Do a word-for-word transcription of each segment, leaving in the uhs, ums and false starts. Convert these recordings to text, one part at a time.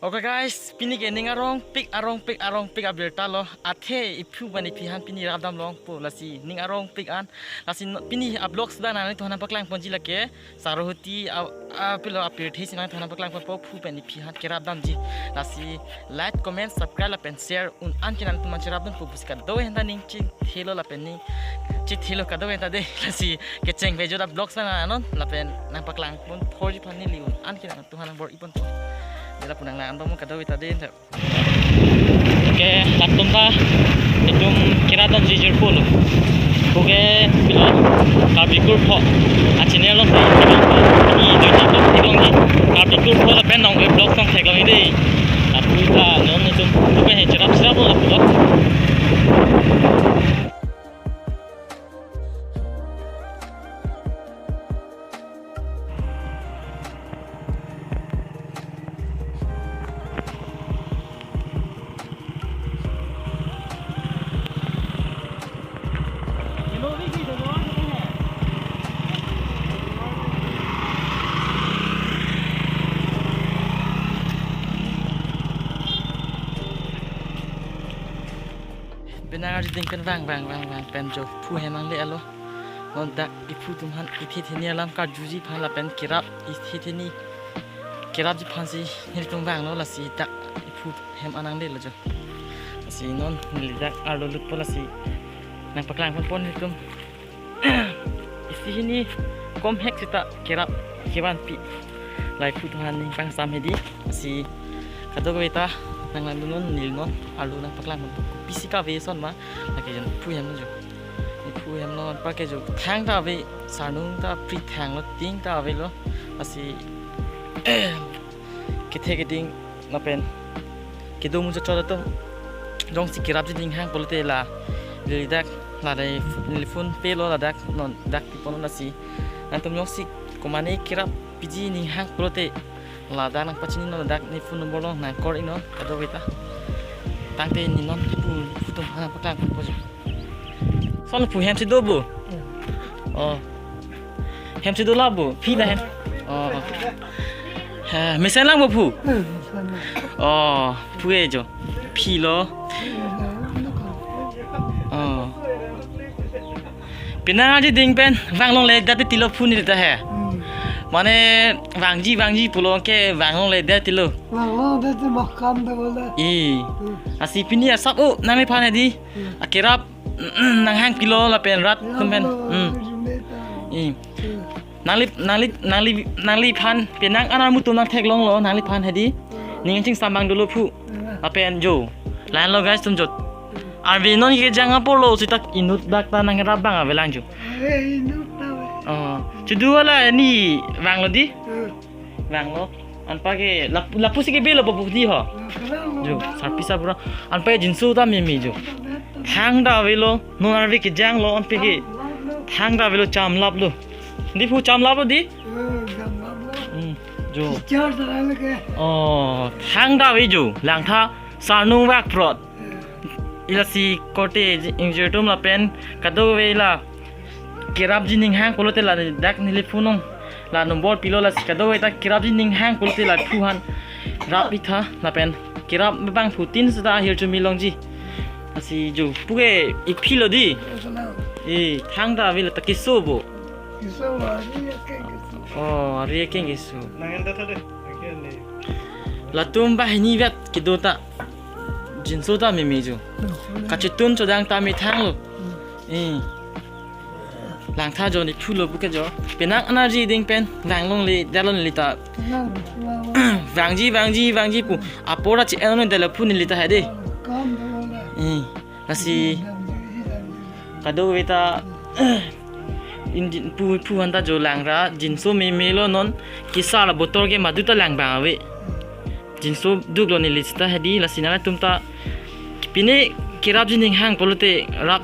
Okay guys, pini ke ning arongpik, arongpik, arongpik abirta lo. Athe iphu pen iphi aphan pini rapdam longpo, lasi ning arongpik an. Lasi no, pini a-vlogs ba nanglitumphan nangpaklang ponji lake Saruhuti a, a, pilo apirthe si nanglitumphan nangpaklang ponpo, phu pen iphi aphan kerapdamji. Lasi like, comment, subscribe lapen share un-an ke nanglitumphan cherapdunpo pusi kadokave aphanta ning chethelo lapen ning chethelo kadokave aphanta dei. Lasi kecheng ave jo, a-vlogs ba nang anon lapen nangpaklang pon thorji aphan neli un-an ke nangtumphan nangbor-i ponpo. Jela punang lang anbom kadokave aphanta dei. Okay, latum ta itum kerapdamji jirpo lo. Okay, pilo Karbi Kurpho a-channel along ta itum ni jujak theklongji. Karbi Kurpho lapen Nongve Vlogs along theklongji dei. Lapu ta non itum tu pen he cherap cherap lo lapu. Penang arjuding pen vang vang vang vang pen jo phu hem nangle alo. Non dak iphu atum aphan ithe theni alam karjuji aphan lapen kerap ithe theni kerapji aphan si nelitum vanglo, lasi dak iphu hem an nangle lo jo. Lasi non neli dak arlo lutpo, lasi nangpaklang ponpo nelitum. Isi hini komhek seta kerap kevanpi. La iphu atum aphan ning pangsam hedi. Lasi kadokave ta nang langdun non, neli non arlo nangpaklang ponpo. Pisi kave ason ma lake jon phu hem jo. Iphu hem non anparke jo thang ta ave, sarnung ta pri thanglo, ting ta avelo. Lasi kethe keding lapen kedo muchot chot atum jongsi kerapji ninghang pulote la neli dak la dei neli phone pelo, ladak non dak tipon, lasi nangtum jongsi komane kerappiji ninghang pulote ladak nangpachini non, ladak ne phone number along nang call-i non kadokave ta. Tangte ne non iphu iphu atum aphan nangpaklang ponpo jo. Lason phu hem si do bo? Oh. Hem si do la bo? Phi ta hem? Oh. Ha, mesen lang bo phu? Oh, phu e jo. Phi lo. Oh. Penang arjuding pen vang longle det tilo phu neli ta he. Hmm. Mane vangji vangji pulo ke vang longle det tilo. Vang longle det ti makam da bola. I. Hmm. Lasi pini asap o nangliphan hedi. Hmm. Akerap nanghang pilo lapen rat atum pen. Hmm. Hmm. I. Hmm. Nangli nangli nangli nangliphan penang an armu atum nangtheklonglo, nangliphan hedi. Hmm. Ning chingsam abang dolo phu. Hmm. Lapen jo. Lahenlo guys atum jo. Arve non kejang apor lo seta inut dak ta nangrap abang avelang jo. Are inut ta ave. Oh, chudu wala ni vanglo di? Hmm. Vanglo. Anparke lap- lapusi kebelo babu di ho. Vanglo. Jo, sarpi sarbura. Anparke jinso ta meme jo. Thang ta avelo, non arve kejanglo, anparke thang ta avelo, chamlaplo. Di phu chamlaplo di? Hmm, chamlaplo. Hmm, jo. Char ta lake. Oh, thang ta ave jo. Langtha sarnung vak phrot. Lasi korte ingjir atum lapen kadokave la kerapji ninghang pulote ladak neli phone along la number pilo, lasi kadokave ta kerapji ninghang pulote la phu aphan rap-i tha lapen kerap abang phutin seta ahirjume longji. Lasi jo phu ke iphi lo di. E, thang ta avelo ta keso bo. Keso ba, ari akeng keso. Oh, ari akeng keso. Nang enda tha de. Akeng ni. Latum banghini vet kedo ta. Jinso ta meme jo. Kachetun chodang ta methang lo. Hmm. Eh. Langtha jo ne phu lo puke jo. Penang an arjuding pen vang longle det lo neli ta. Vangji, vangji, vangji pu. Apor ta che-en lo det lo phu neli ta hedi. Eh. Lasi kadokave ta injin pu pu aphan ta jo lang ra, jinso meme lo non, kisa la botor ke madu ta lang abang ave. Jinso duk lo neli seta hedi, lasi nangtum ta pine kerapji ninghang pulote rap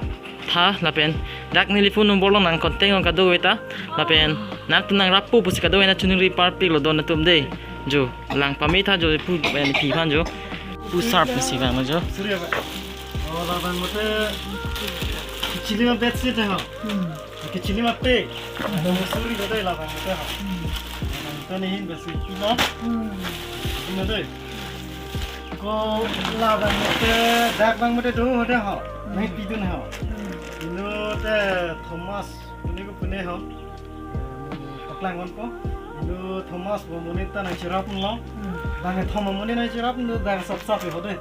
tha lapen dak neli phone number along nang contact non kadokave ta lapen nangtum nangrappo pusi kadokave nangchiningri parpik lo don atum de. Jo lang pame tha jo pu pen phi aphan jo. Pu sarp si vang jo. Suri apa? Oh, labang mate kechili ma bet si tha ho. Hmm. Kechili ma pe. Suri lo de labang mate ho. Hmm. Labang mate ni hin bet si chu lo. Hmm. Ini de. Ko labang mate, dak bang mate do ho de ho. Nangpidun ho. Inut te Thomas, pune ko pune ho. Paklang ponpo. Inut Thomas pu amonit ta nangcherap lo. Bang kethom amonit nangcherap lo, dak sap sap ho de.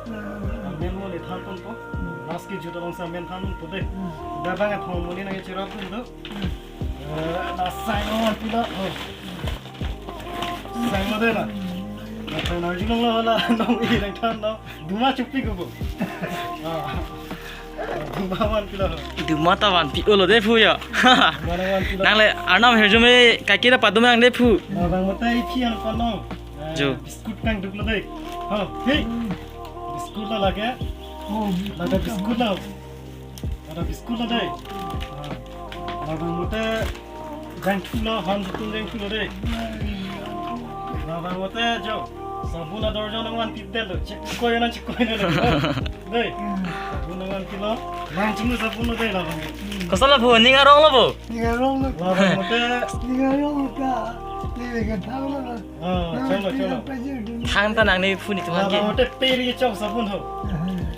Amen mo le than ponpo. Last kejut along si amen than ponpo de. Dak bang kethom amonit nangcherap lo. Eh, la sang lo pilo. Oh. Sang lo de la. La sang lo jing lo la, nong i nangthan lo. Duma chukpi ko bo. Ah. Duma vanpilo. Duma ta vanpi-o lo de phu ya. Duma nangvanpilo. Nang le arnam hirjume kaike ta padum nang de phu. Labang mate iphi an kono. Eh, jo. Biscuit kangduk lo de. Ha, hey. Biscuit lo lake. Oh, lake biscuit lo. Ada biscuit lo de. Ah. Labang mate jangthu lo, han jangthu lo de. Labang mate jo. Sabun ador jo nangvanpi det lo. Chek koi nang chek koi nang lo. De. Sabun nangvanpi lo. Nang chinglu sabun lo de labang. Kosonlo phu, ning arong lo phu? Ning arong lo. Labang mate. Ning arong lo ta. Ning arong lo. Ah, cholo, cholo. Thang ta nangne phu netum ke. Labang mate peri chok sabun ho.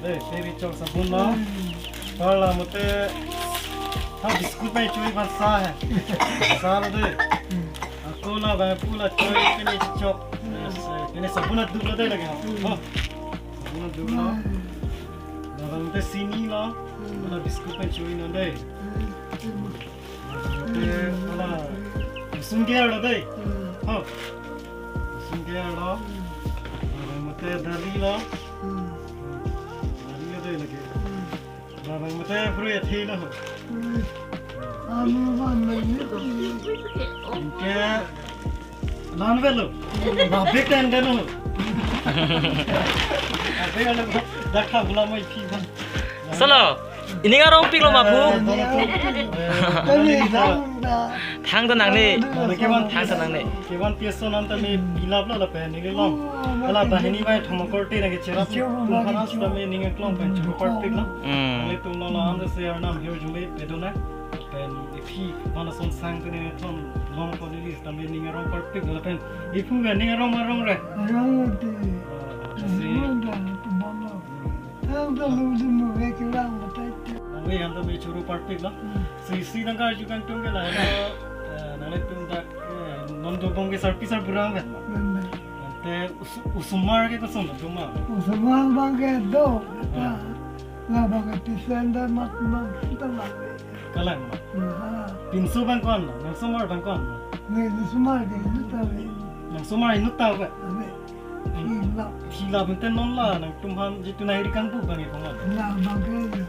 Eh, peri chok sabun lo. Parla mate. Ha, biscuit bai chui ban sa hai. Sa lo de. Ako labang phu la chui pini chok. Yes, eh, pini sabun aduk lo de lake. Oh. Sabun aduk lo. Labang mate sini lo. La biscuit bai chui non de. Te, ala, usung gear lo de. Ho. Usung gear lo. Labang mate dali lo. Dali lo de lake. Labang mate pru ya thi lo. Anu van mai ni. Ke lan velo. Ba big ten den lo. Ba big lo. Dak kha bula mai phi ban. Solo. Ining arong pik lo ma phu? Kami dang da. Thang ta nangne. Nang kevan thang ta nangne. Kevan piason an ta me pilap lo lapen ning long. Ala banghini bai thomokor te nang ke cherap. Tum hanas ta me ning klong pen churu parpik lo. Hmm. Nangtum lo lo an se arnam hirjume pedona. Pen iphi mana son sang te ning thom long ko ni ta me ning arong parpik lo pen. Iphu ga ning arong arong re. Arong te. Ah, si. Arong da tum lo. Ang ta lu dun mo ve ke lang batai te. Nang ve ang ta me churu parpik lo. Hmm. Si si nang karju kangtung ke la lo, eh, nanglitum dak, eh, non dobong ke sarpi sarbura vet ma. Benar. Ante us-, osomar ke koson do ma? Osomar bang ke do, kata. Ah. Labang ke tisen da mat mang kita ma. Kalang ma? Nah. Pinso bang ko-an ma? Nang osomar bang ko-an ma? Nang osomar ke inut ta ve. Nang osomar inut ta ve? Ave. Thila. Thila bente non la nangtum han jitu nahiri kangpu bang ipong an. La bang ke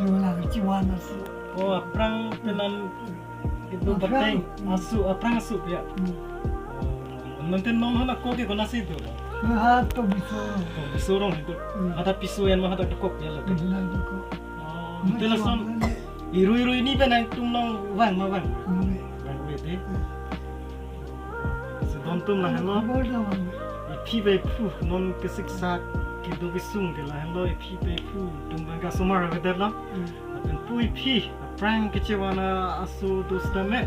yo la chiwan asu. Oh, aphrang penam itu. Aphrang. Bateng asu, aphrang asu ya. Hmm. Oh, nangtum non han ako ke kona si itu. Nah, to biso. To biso rong itu. Hmm. Ada piso yang mah ada dekok ya la. Ada dekok. Oh, nangtum lason. Iru iru ini pen nangtum nong vang ma vang. Vang ve. Vang ve de. Hmm. Si don atum lahenlo. Khobor ta vang. Iphi bai phu non kesiksak kedo kesung ke lahenlo iphi bai phu atum bang ke osomar avedetlo. Hmm. Lapen pu iphi aphrang kechevan asu do sitame.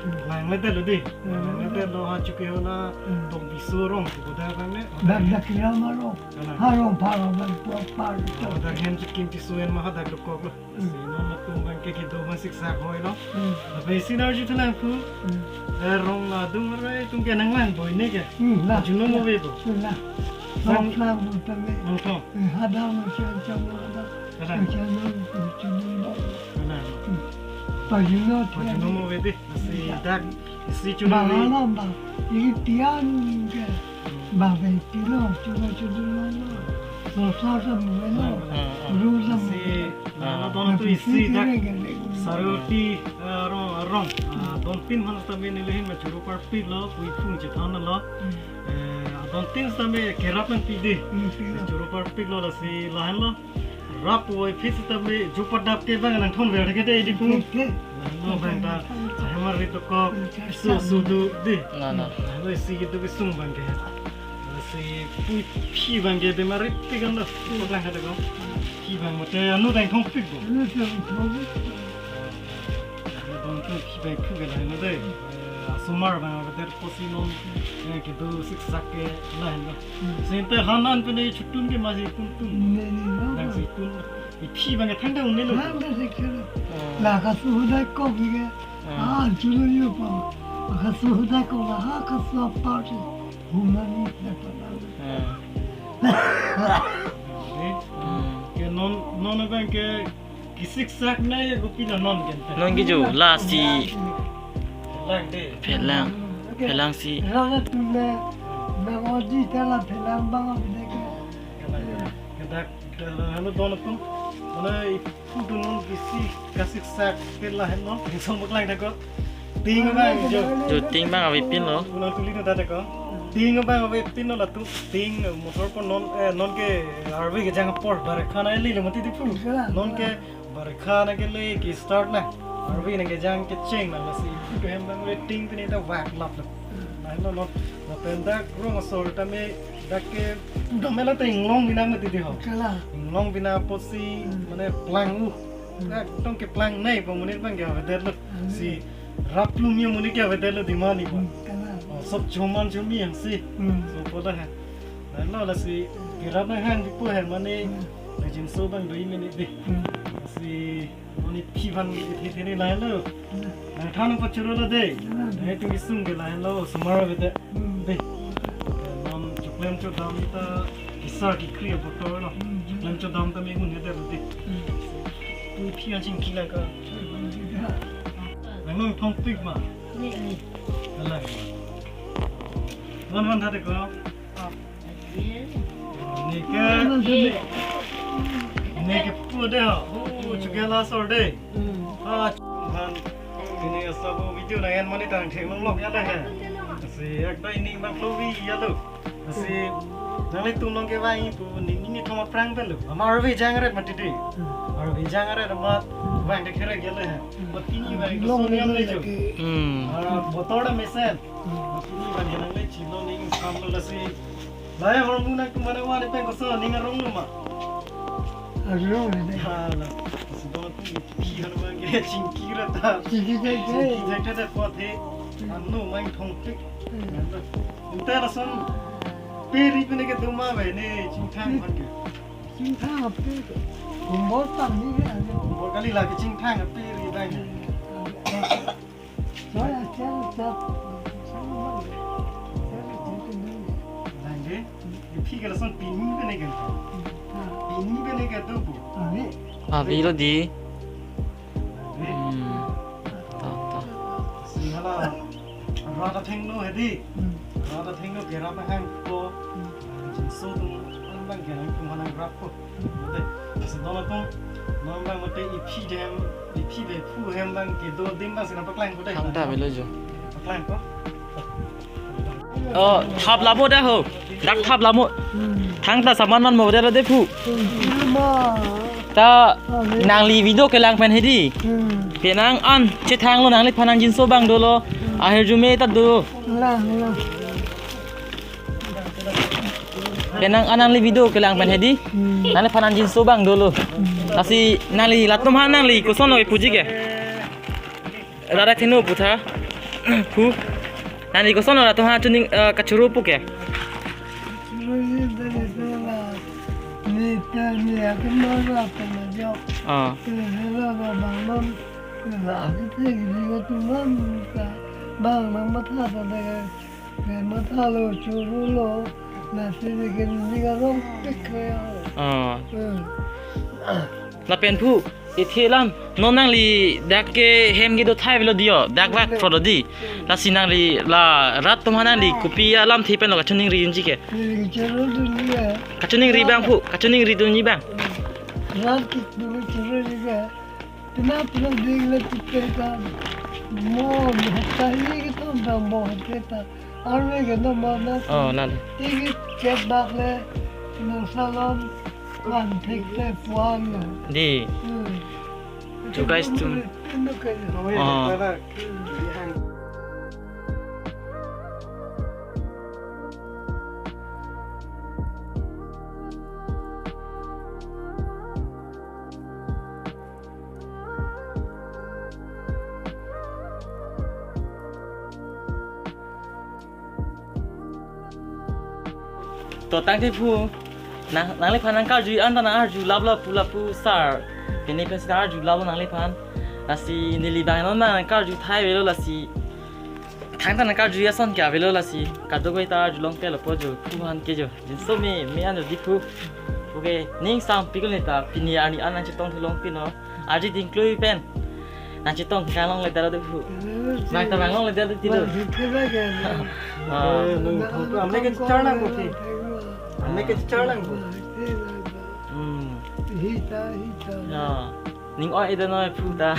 Hmm. Vang le detlo de. Hmm. Vang le detlo ha chuke hola. Hmm. Tong biso rong tu koda vang le. Dak dak kira ma rong. Kalang. Ha rong pha rong bang pu apar. Dak hem chikim chisu en ma ha dak dokok lo. Si non atum bang ke kedo bang siksak hoi lo. Hmm. Lapen isi nang arju thulang phu. Hmm. Eh, rong la dung re tum ke nang lang boi ne ke. Hmm, la. Juno mo ve bo. La. Sang- Nong lang bu tame. Nong thong. Eh, hadang mo sian sian mo hadang. Kalang. Sian mo ku chini mo. Kalang. Hmm. Pa juno. Pa juno mo ve de. Si dak. Isi chun bang ni. Alam bang, iri tiang ke. Bang ke pilo, chun chun lo lo. Lo sa sa mo lo. Hmm, hmm. Ru sa mo. Si, ah, na don atum isi dak. Saroti, eh, arong, arong. Ah, don tin han sitame neli ahin ma churu parpik lo, pu iphung chethan lo. Hmm. Eh, don tin sitame kerap nangpi de. Hmm, kerap. Churu parpik lo lasi lahenlo. Rap voi phit sitame jupadap ke bang nangthon ver ke de di phu. Ke, ke. Nang bang ta. Ahem ari dokok. Su su do de. Na, na. Nang isi do kesung bang ke. Si pu iphi bang ke bemari pi kan do. Paglang ka de ko. Iphi bang mate anu dang thongpik bo. Anu dang thongpik. Anu dang thongpik bang phu ke la anu de. Osomar abang avedet apotsi non, eh, kedo siksak ke lahenlo. Hmm. Sinte hanan pen chotun ke masi tun tun. Ne, ne, no, nang no. Si tun. Iphi abang ke thangta un-elo. Thangta si kelo. Oh. La kasu hudai kok ke. Ah. Ah, chulo yo pa. Kasu hudai kok la ha kasu apar si. Humani na pa na. Ah. Eh, hmm. Ke non, non abang ke kesiksak nai kopilo non ke. Non ke jo, lasi. Phelang de. Phelang. Phelang si. Phelang atum le, nang odi ta la phelang abang abide ke. Phelang, phelang. Ke dak, ke la, halo don atum. Mane iphu dun non bisi kasiksak ke lahenlo. Song paklang dak ko. Ting abang jo. Jo ting abang avepinlo. Unang tuli no dak ko. Ting abang avepinlo latum. Ting motor po non, eh, non ke arve kejang apor. Barekha nangkele mati Diphu. Non ke barekha nangkele ke start nang. Arve nangkejang kecheng nang lasi iphu ahem abang le ting pine ta vak lap lap. Lahenlo non. Lapen dak rong asor tame dak ke dom ela ta inglong binang mati di ho. Kalang. Inglong binang apotsi, hmm, mane plang u. Hmm. Dak tong keplang nai pa monit abang ke avedetlo. Hmm. Si rap lum yo monit ke avedetlo demand ni pa. Hmm, kalang. Oh, sob choman chomi yang si. Hmm. So poda ha. Lahenlo lasi kerap nanghang Diphu he mane, hmm, lajinso abang do-i mene di. Hmm. Si Mane iphi aphan ithi thini lahenlo. Hmm. Nang than pachuru lo de. Hmm. Nang itum isung ke lahenlo osomar avedet. Hmm. De. Non choklem chodam ta kisar kikri apotor lo. Hmm. Choklem chodam ta me un-edet de. Hmm. Tu iphi aching kila ka. Hmm. Nang nung thongpik ma. Ni, ni. Alang. Van van thate ko. Ne ke, ne ke pu de ha. Oh, chukela asor de. Hmm. Ah, aphan. Pini asap video nang-en mane tang thek long long ya le he. Si ekta ining bang klovi ya lo. Si nanglitum nong ke vai pu ning ini thoma prang pelo. Amar vejang ret mati de. Hmm. Amar vejang ret amat vang de kherek ya le he. Mat pini vang ke long soniam le jo. Hmm. Ah, motor da mesen. Hmm. Mat pini vang ke nang le chilo ning samlo lasi. Lai hormu nangtum mane wani pen koson ning arong lo ma? Arong le de. Hala. Koson don atum iphi hanu abang ke chingki rata. Chingki jai jai. Chingki jai jai pot he. Hmm. Anu mang thongpik. Hmm. Ante lason peri pene ke duma be ne chingthang abang ke. Chingthang ape. Kumbor tam ni ke ane. Kumbor kali la ke chingthang ape ri abang. Hmm. Soya chang chang. Nangke, iphi ke lason pini pene ke. Pini pene ke tu bu. Avi lo di. Hmm. Ta, ta. Si hala rat athengno hedi. Hmm. Rat athengno kerap hang ko. Hmm. Jinso atum an abang ke nangtum aphan rap ko. Mate, si don atum, non abang mate iphi ahem, iphi bephu ahem abang kedo adim abang si nang paklang ko dei. Thangta avelo jo. Paklang ko. Oh, thap lamo dak ho. Dak thap lamo. Hmm. Thangta saman man mo dei lo Diphu. Hmm. Ta nangli video kelang pen hedi. Hmm. Penang an chethanglo nangliphan nangjinso abang dolo. Hmm. Ahirjume ta do. Lang, lang. Penang an nangli video kelang pen hedi. Hmm. Nangliphan nangjinso abang dolo. Hmm. Lasi nangli latum aphan nangli koson lo puji ke. Dada thenu putha. Pu. Nangli koson lo latum aphan chuning, eh, kachuru pu ke. Churu ni dari sela. Ni ta ni aku mara ta na jo. Ah. Ke hela ba bang mam. Ke la ke te ke ni ka tu mam ka. Bang mam matha ta da. Ke mathalo, churulo, lasi ke ning arongpik kaya. Ah. Hmm. Lapen Phu, ithi alam, non nangli dak ke hem kedo thai avelo di ho, dak vak pro lo di. Lasi nangli la rat atum aphan nangli kopi alamthe pen lo kachiningri unji ke. Ning churudunji ya. Kachiningri abang Phu, kachiningridunji abang. Rat ke ning churudunji ya. Tina pura ding le tipe ta. Mo, mo, tahi ke to ta mo ke ta. Arve ke no mo na. Oh, na le. Tiki ket bak le. Nung salon. Kan thik te puan le. Di. Hmm. So guys, tum. Tum ke. Oh. Hmm. To tangte phu, nang, nangliphan nangkarju an ta nang-arju laplo pu lapu sir. Pini pensi nang-arju laplo nangliphan. Lasi neli bang non nang nangkarju thai avelo lasi. Thangta nangkarju ason ke avelo lasi. Kadokave ta arjulong telo po jo, phu aphan ke jo. Jinso me, me an jo di phu. Okay, ning sampiklo neta, pini arni an nangchetong thulong pino. Arji dingklui pen. Nangchetong kanglongledetlo de phu. Nang ta kanglongledetlo de tilo. Ah. Eh, nung thong tu amne ke char nang ko thi. Amne ke char nang ko. Hmm. Hita, hita. Ya. Ning oi ida noi phu ta.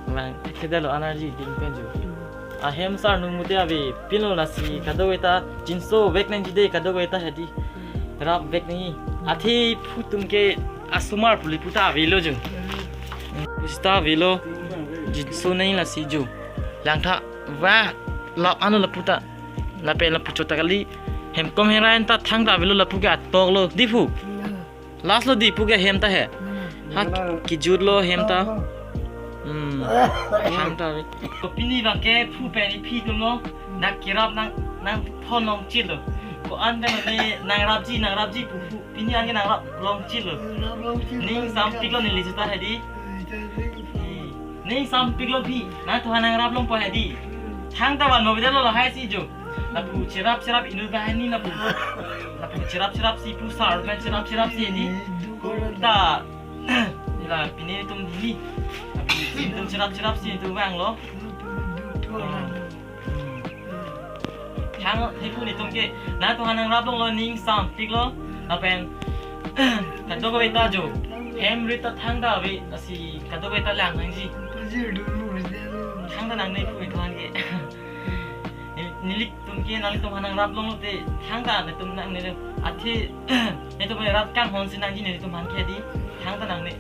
Bang, kedalo energy ding pen jo. Ahem sir nung mute ave, pilo lasi kadokave ta jinso vek nangji de kadokave ta hedi. Rap vek nangji. Athe phu atum ke asomar puli pu ta avelo jo. Pusi ta avelo. Jinso nangji lasi jo. Langtha va lap ano lapu ta. Lapen lapu chot ta kali. Hemkom hemra an ta thangta avelo lapu ke atoklo. Di phu. Last lo di phu ke hem ta he. Ha, kejut lo hem ta. Hmm. Hem ta ave. Ko pini bang ke phu pen iphi atum lo. Nang kerap nang nang phonlong chilo. Ko-an pen ne nangrapji nangrapji pu phu. Pini an ke nangrap long chilo. Ning sampiklo neli seta hedi. Ning sampiklo phi. Nangtum aphan nangrap longpo hedi. Thangta van mo bidalo lahai si jo. Lapu cherap cherap inut banghini lapu. Lapu cherap cherap si pu sir pen cherap cherap si ni. Pu ta. Ila pini atum hini. Lapu atum cherap cherap si atum vanglo. Hmm. Thang, hei phu netum ke. Nangtum aphan nangrap longlo ning sampiklo. Lapen kadokave ta jo. Hem rit ta thangta ave. Lasi kadokave ta lang nangji. Thangta nangne phu netum aphan ke. Neli, nelitum ke nanglitum aphan nangrap longlo te thangta netum nangnelo. Athe netum rat kanghon si nangji netum aphan ke di thangta nangne.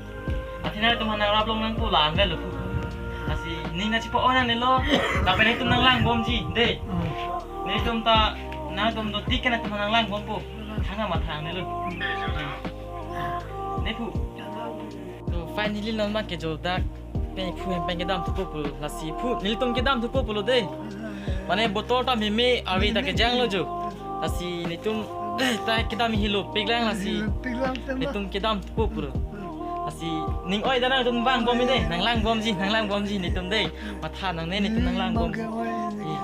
Athe netum aphan nangrap long nangpo la anvet lo phu. Lasi ning nangchepa-oi nangnelo. Lapen netum nanglangbomji de. Netum ta nangtum do tik ke netum aphan nanglangbompon. Thangta matha nangnelo. Ne phu. To finally non ma ke jo dak. Pen phu hem pen kedam thupo pulo. Lasi phu nelitum kedam thupo pulo de. Mane botol ta meme ave ta kejanglo jo. Lasi netum ta kedam helo piklang lasi. Piklang tema. Netum kedam thupo pulo. Lasi ning oi da nangtum vangbom de. Nanglangbomji, nanglangbomji netum de. Matha nangne netum nanglangbom. Bang ke oi.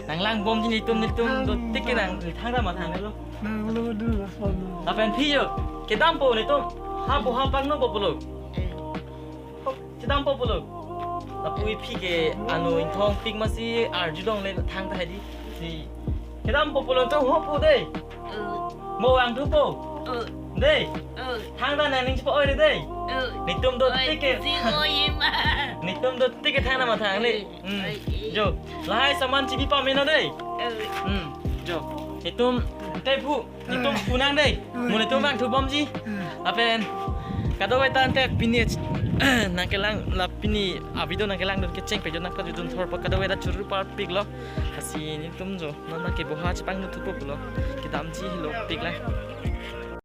Nanglangbomji netum netum do tik ke nang thangta matha nangnelo. Nanglo du lason. Lapen phi jo. Kedampo netum. Ha bo ha pangnopo pulo. Kedampo pulo. Lapu iphi ke ano ingthong pik masi arjulongle thangta hedi. Si kedampo pulo to ho pu de. Mo vang thupo. De. Thangta nangning chepa-oi de. Netum do tik ke. Netum do tik ke thangta matha nangne. Hmm. Jo. Lahai saman chibi pamena de. Hmm. Jo. Netum te phu. Netum phu nang de. Mo netum vang thubomji. Lapen kadokave ta ante pini nangkelang la pini avideo nangkelangdun kecheng pejut nangpajutdun thorpo kadokave ta churu parpiklo. Lasi netum jo non ma ke bo ha chepangno thupo pulo. Kedamji helo piklang.